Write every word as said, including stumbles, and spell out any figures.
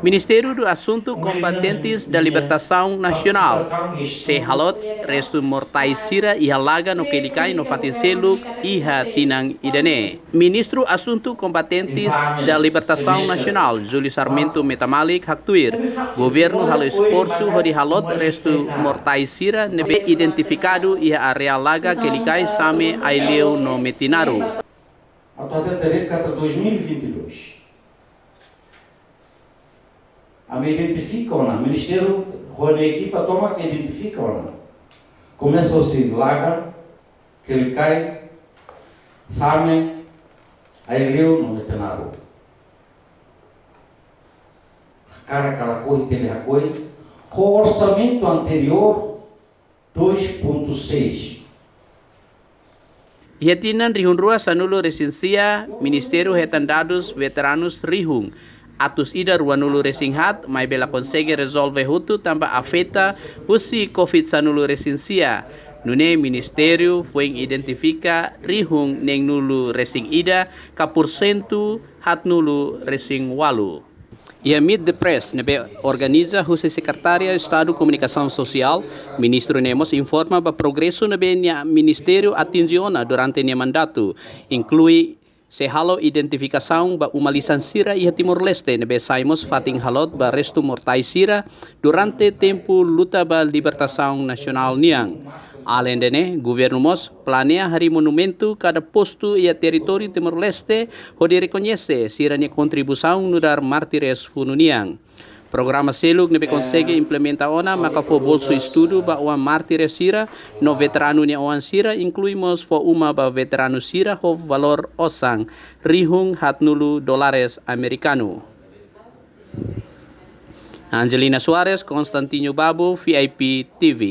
Ministériu Asuntu Kombatentes da Libertasaun Nasionál sei halot restu mortais sira iha Laga no Quelicai no fatin seluk iha tinan ida-ne'e. Ministru Asuntu Kombatentes da Libertasaun Nasionál, Júlio Sarmento Metamalik, haktuir governu halo esforsu hodi halot restu mortais sira ne'ebé identifikadu iha área Laga, Quelicai, Same, Aileu no Metinaro. Atu hatete katak dois mil e vinte e dois. Ami identifika ona, ministériu ho nia ekipa tomak identifika ona. Komesa husi Laga, Quelicai, Same, Aileu no Metinaro. Hakarak ka lakohi, tele hakoi. Ho orsamentu anteriór, dois ponto seis. Iha tinan rihun rua sanulu resin sia, ministériu hetan dadus veteranus rihun atus ida ruanulu resin haat, maibé la konsege rezolve hotu tanba afeta husi covid sanulu resin sia. Nune'e ministériu foin identifika rihun neenulu resin ida ka porsentu haatnulu resin ualu. Iha meet the press ne'ebé organiza husi Sekretária Estadu Komunikasaun Sosiál, ministru ne'e mós informa ba progresu ne'ebé nia ministériu atinje ona durante nia mandatu, inklui sei halo identifikasaun ba uma lisan sira iha Timor-Leste ne'ebé sai mós fatin halot ba restu mortais sira durante tempu luta ba libertasaun nasionál nian. Alende ne'e, governu mós planeia harii monumentu kada postu iha territóriu Timor-Leste hodi rekoñese sira-nia kontribuisaun nu'udar mártires funu nian. Programa seluk ne'ebé konsege implementa ona maka fó bolsu estudu ba oan mártires sira no veteranu nia oan sira, inklui mós fó uma ba veteranu sira ho valór osan rihun haatnulu dólares amerikanu. Angelina Soares, Constantino Babo, V I P T V.